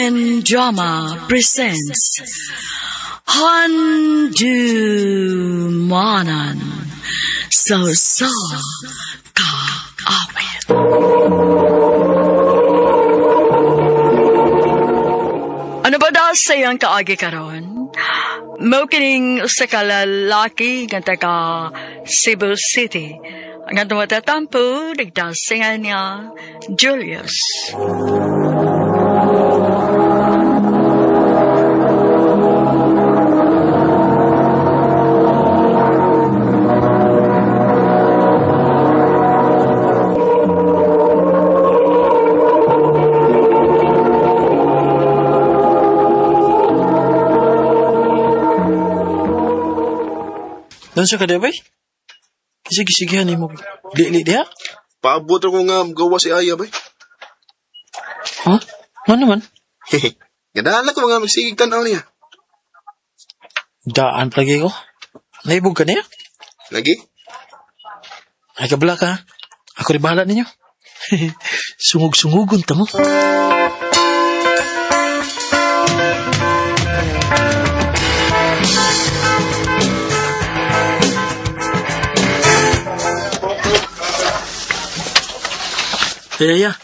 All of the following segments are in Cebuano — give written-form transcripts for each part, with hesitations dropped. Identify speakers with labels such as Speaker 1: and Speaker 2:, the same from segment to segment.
Speaker 1: RMN Drama presents Handumanan sa sa Kaawit. Ano ba daw sa iyang kaagi karon? Mao kining sa kalalaki nga taga Cebu City. Ang atong matatampo, nagdasingan niya, Julius.
Speaker 2: Doon sa kadabay? Sige, sige, hani mo. Li-li diha?
Speaker 3: Paabot ako nga gawa si Aya bay.
Speaker 2: Ha? Nga naman?
Speaker 3: Ganahan ko nga magsigig tanaw niya.
Speaker 2: Daan palagi ko. Naibog ka niya?
Speaker 3: Lagi?
Speaker 2: Ay, kabla ka. Ha? Ako rin bahala ninyo. Sungog-sungugon ta mo. Ay, ay, ay.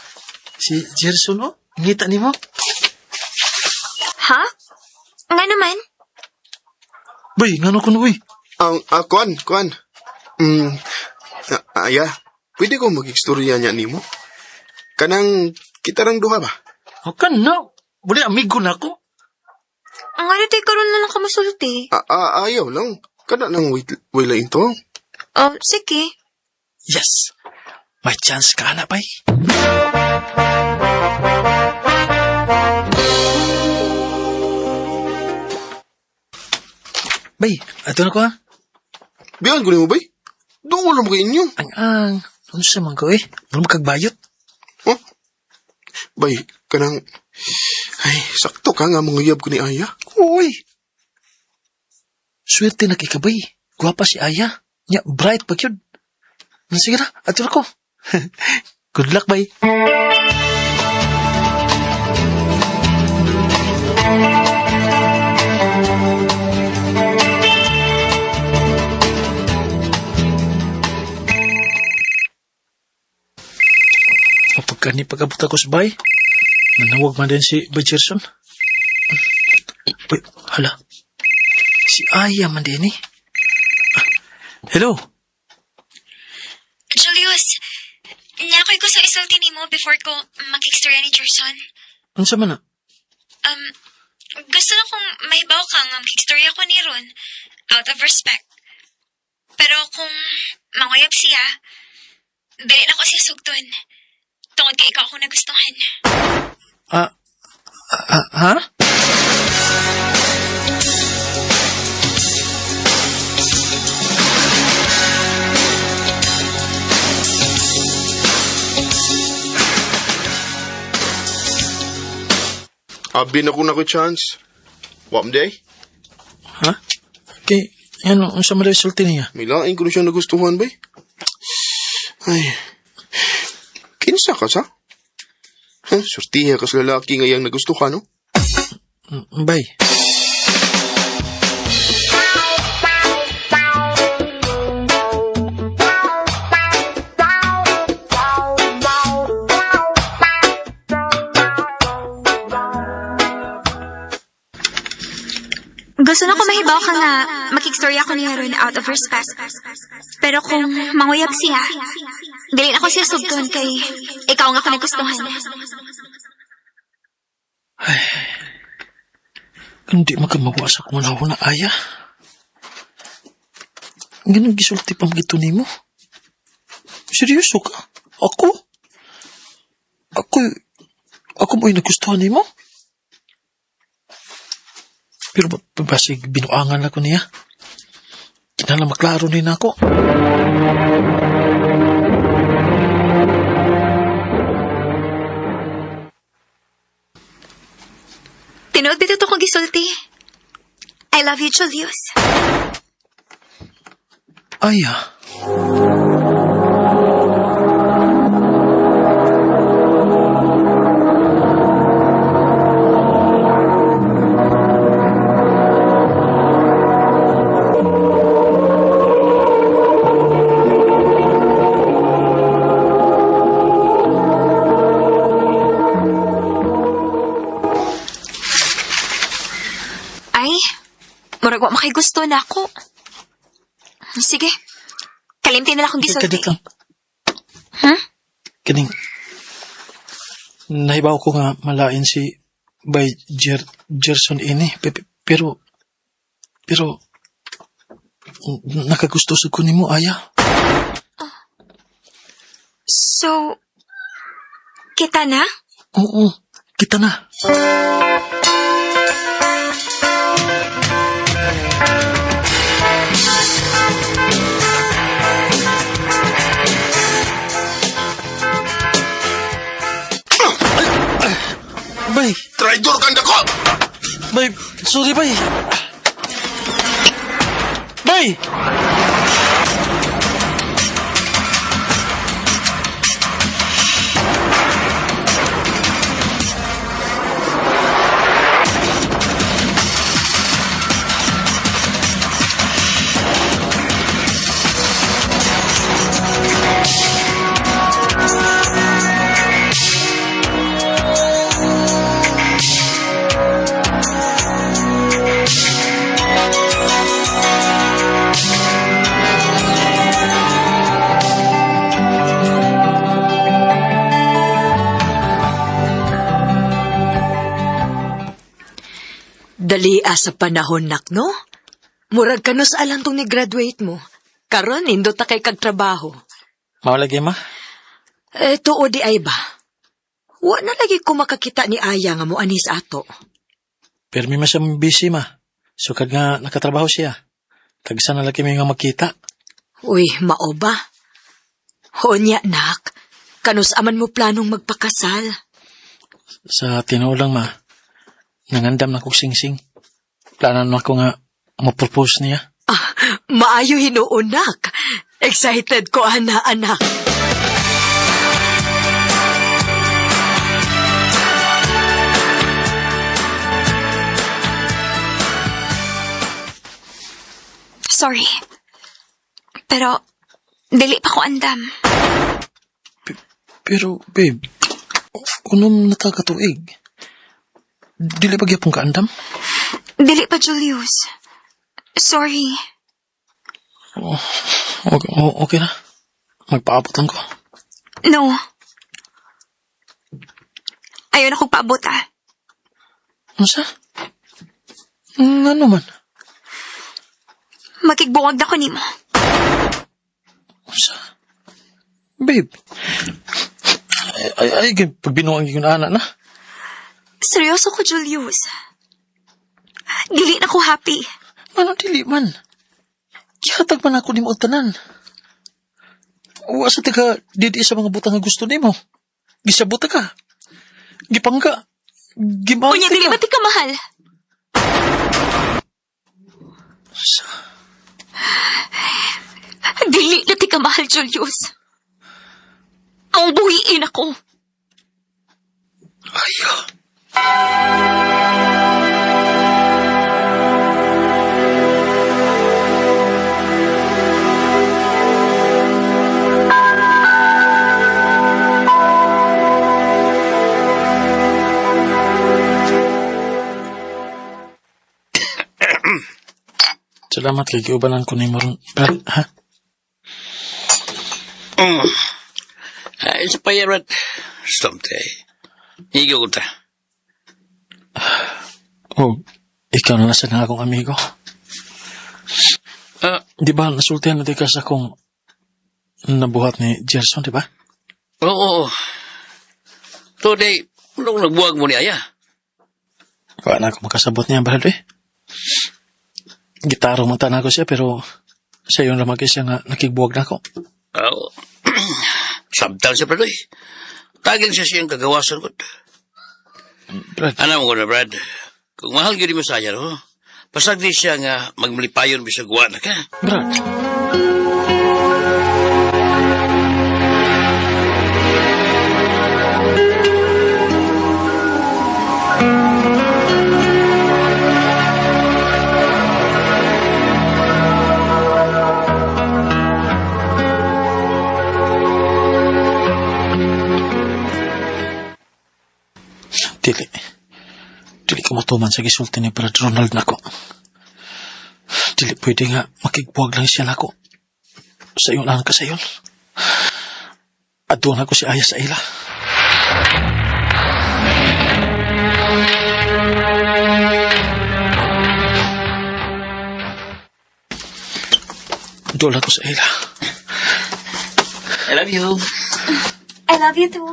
Speaker 2: Si Gerson, oh. Ngita ni mo.
Speaker 4: Ha? Nga naman.
Speaker 2: Bay, ngano ko na, uy.
Speaker 3: Ang kuan, kuan. Aya, pwede ko mag-istorya niya nimo? Kanang kita rang duha ba?
Speaker 2: O ka na. Buli, amigo na ako.
Speaker 4: Ang nga tayo karon na lang ka masulti.
Speaker 3: Ayaw lang. Kana nang wait, wala ito.
Speaker 4: Oh, sige.
Speaker 2: Yes. May chance ka na, bay. Bay, ato na ko ha.
Speaker 3: Biyan ko nimo bay. Doon wala mo kay inyo.
Speaker 2: Ang ang, ano sa man ko eh. Ano makagbayot?
Speaker 3: Oh? Bay, kanang ay, sakto ka nga manguyab ko ni Aya.
Speaker 2: Uy! Swerte na kay kabay. Gwapa si Aya. Nya, bright pa yun. Sige na, ato na ko. Good luck, bay. Kapag kani pag-abot ako sa bay, nanawag man din si Bay Gerson. Uy, hala. Si Aya man din eh. Ah, hello?
Speaker 4: Julius, niyakoy ko sa isulti nimo before ko makikstorya ni Gerson.
Speaker 2: Unsa man na?
Speaker 4: Gusto lang kong mahibaw ka nga makikstorya ko ni Ron out of respect. Pero kung manguyab siya, dili na ko siya sugton. Tungod kay ikaw ako nagustuhan.
Speaker 2: Ah, ah, ha?
Speaker 3: Abi na ko na ko chance. Wa man day.
Speaker 2: Ha? Kay, ano, unsa man daw isulti niya?
Speaker 3: May lain ko na siyang nagustuhan bay. Ay. Kinsa ka sa? Ha, sortiha ka sa lalaki nga iyang nagustuhan, no?
Speaker 2: Bay.
Speaker 4: Gusto na ko mahibaw ka nga makikstorya ko ni Aaron out of respect. Pero kung manguyab siya, dili na ko siya sugton kay ikaw nga ako nagustuhan.
Speaker 2: Hindi magkamawa sa kung na Aya. Ganun gisulti pa magito nimo. Seryoso ka? Ako? Ako, ako mo'y nagustuhan nimo? Pero basig binuangan ako niya. Kinahanglan maklaro ni nako.
Speaker 4: Tinuod bitaw to kong gisulti. I love you, Julius.
Speaker 2: Aya.
Speaker 4: makay gusto na ako. Sige. Kalimti na lang akong gisulti.
Speaker 2: Kadit lang.
Speaker 4: Huh?
Speaker 2: Kining, nahibaw ko nga malain si by Gerson ini. Pero, pero, nakagusto sa ko nimo, Aya.
Speaker 4: So, kita na?
Speaker 2: Oo, kita na. Bay,
Speaker 3: Traidor kang dako!
Speaker 2: bay, sorry bay. Bay!
Speaker 1: Dali sa panahon nak, no? Murag kanus alang tong ni-graduate mo. Karon indot ta kay kag trabaho.
Speaker 2: Mao lagi ma.
Speaker 1: Eh, tuo di ay ba? Wa na lagi ko makakita ni Aya nga mo anis ato.
Speaker 2: Pero may siya busy ma. Sukad nga nakatrabaho siya. Tagsa na lagi may nga makita.
Speaker 1: Uy, mao ba? Honya, nak. Kanus aman mo planong magpakasal.
Speaker 2: Sa tinuod lang ma, nangandam na kog singsing. Plano na ako nga mo-propose niya.
Speaker 1: Ah, maayo hinuon, nak. Excited ko, ana, anak.
Speaker 4: Sorry. Pero, dili pa ko andam.
Speaker 2: Pero, babe, unom na ta katuig. Dili ba gyapon kaandam?
Speaker 4: Dili pa, Julius. Sorry.
Speaker 2: Okay, okay na. Magpaabot lang ko.
Speaker 4: No. Ayaw na kong paabot ah.
Speaker 2: Unsa? Ano man?
Speaker 4: Makigbuwag na ko nimo.
Speaker 2: Unsa? Babe. Ay, ay, ay, pagbinuang yung anak na.
Speaker 4: Seryoso ko, Julius. Dili na ko happy.
Speaker 2: Ano dili man? Gihatag man ako nimo og tanan. Wa sa taga didi sa mga butang nga gusto nimo. Gisabot ka. Gipangga. Gimante
Speaker 4: Unya, dili
Speaker 2: ka.
Speaker 4: ba ti ka mahal?
Speaker 2: Sa-
Speaker 4: Dili na ti ka mahal, Julius. Ang buhiin ako.
Speaker 2: Ayaw. Salamat kay giubanan ko ni Moron. Brad, ha?
Speaker 5: Ay, sa payarat. Stomte. Higo ko ta.
Speaker 2: Oh, ikaw na nasa na akong amigo.
Speaker 5: Ah,
Speaker 2: Di ba, nasultihan na di ka sa akong nabuhat ni Gerson, di ba?
Speaker 5: oo, oo. Today, nung nagbuwag mo ni Aya.
Speaker 2: Wala na ako makasabot niya, Brad, eh. Gitaro man tanan ko siya, pero sa iyon lamang siya nga nakigbuwag na ako.
Speaker 5: Oo. Sabtan siya, Brad, oy. Tagin siya siyang kagawasan ko.
Speaker 2: Brad,
Speaker 5: Ano mo ko na, Brad? Kung mahal gyud mo sa Aya, no? Pasag di siya nga magmalipayon bisag wa na ka.
Speaker 2: Brad. Dili. Dili ko matuman sa gisulti ni Brad Ronald nako. Dili pwede nga makigbuwag lang siya nako. Sa iyon lang ka sa iyon. Adtuon ako si Aya sa ila. Doon ako sa ila.
Speaker 5: I love you.
Speaker 4: I love you too.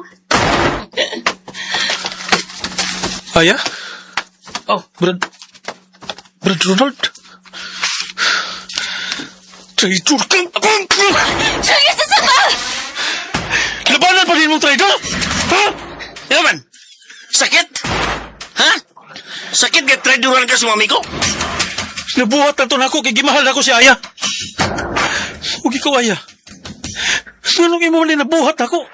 Speaker 2: Aya?
Speaker 5: Oh,
Speaker 2: Brad Ronald? Traitor ka!
Speaker 4: Julius, sa ba?
Speaker 2: Labanan pa rin mong traitor! Ha?
Speaker 5: ano man? Sakit? Ha? Sakit ka traduran ka sa mami ko?
Speaker 2: Nabuhat na to nako kay gimahal nako si Aya. Ug ikaw, Aya. Nganong imo man nabuhat nako?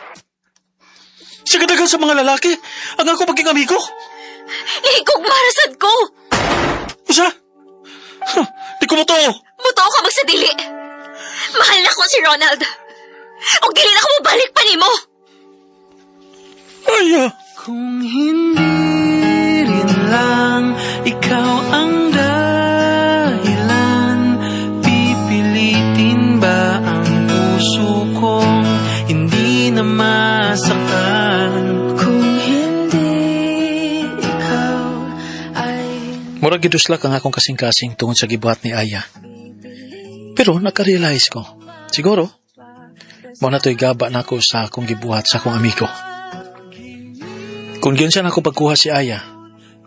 Speaker 2: Sa kadagan sa mga lalaki, ang ako pagking amigo.
Speaker 4: Higog marasad ko!
Speaker 2: Usa? Huh, di ko mo to.
Speaker 4: Mutuo ka magsadili. Mahal na ko si Ronald. Ug dili na ko mobalik pa nimo.
Speaker 2: Aya.
Speaker 6: Kung hindi rin lang ikaw ang dahilan, pipilitin ba ang puso kong hindi na masaktan? Kung hindi ikaw ay
Speaker 2: Murag giduslak ang akong kasing-kasing tungod sa gibuhat ni Aya. Pero nakarealize ko, siguro, mao na to'y gaba nako sa akong gibuhat sa akong amigo. Kung giunsa nako pagkuha si Aya,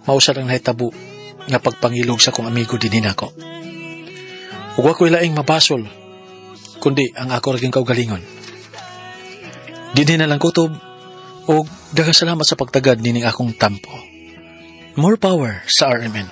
Speaker 2: mausa lang nahitabo nga pagpangilog sa akong amigo dinhi nako. Ug wa ko'y laing mabasol, kundi ang ako ra gyud kaugalingon. Dinhi na lang kutob, ug daghang salamat sa pagtagad nining akong tampo. More power sa RMN.